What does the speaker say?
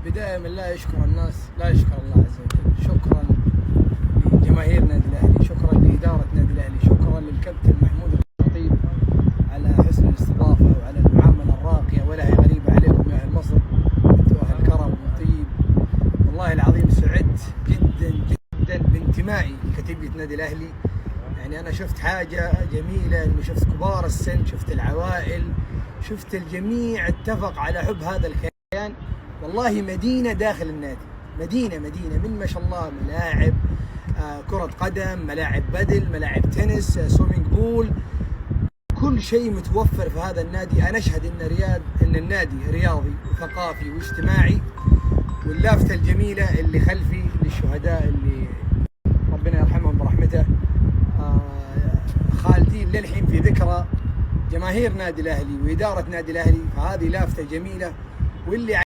البداية، من لا يشكر الناس لا يشكر الله عز وجل. شكرا لجماهير نادي الأهلي، شكرا لإدارة نادي الأهلي، شكرا للكابتن محمود الخطيب على حسن الاستضافة وعلى المعاملة الراقية، ولا هي غريبة عليكم يا أهل مصر، أنتم أهل كرم وطيب. والله العظيم سعدت جدا جدا بانتمائي لكتيبة نادي الأهلي. يعني أنا شفت حاجة جميلة، إنه شفت كبار السن، شفت العوائل، شفت الجميع اتفق على حب هذا الكيان. والله مدينة داخل النادي، مدينة مدينة من ما شاء الله ملاعب كرة قدم، ملاعب بدل، ملاعب تنس، swimming pool، كل شيء متوفر في هذا النادي. أنا أشهد أن رياض أن النادي رياضي وثقافي واجتماعي. واللافتة الجميلة اللي خلفي للشهداء اللي ربنا يرحمهم برحمته، خالدين للحين في ذكرى جماهير نادي الأهلي وإدارة نادي الأهلي، فهذه لافتة جميلة واللي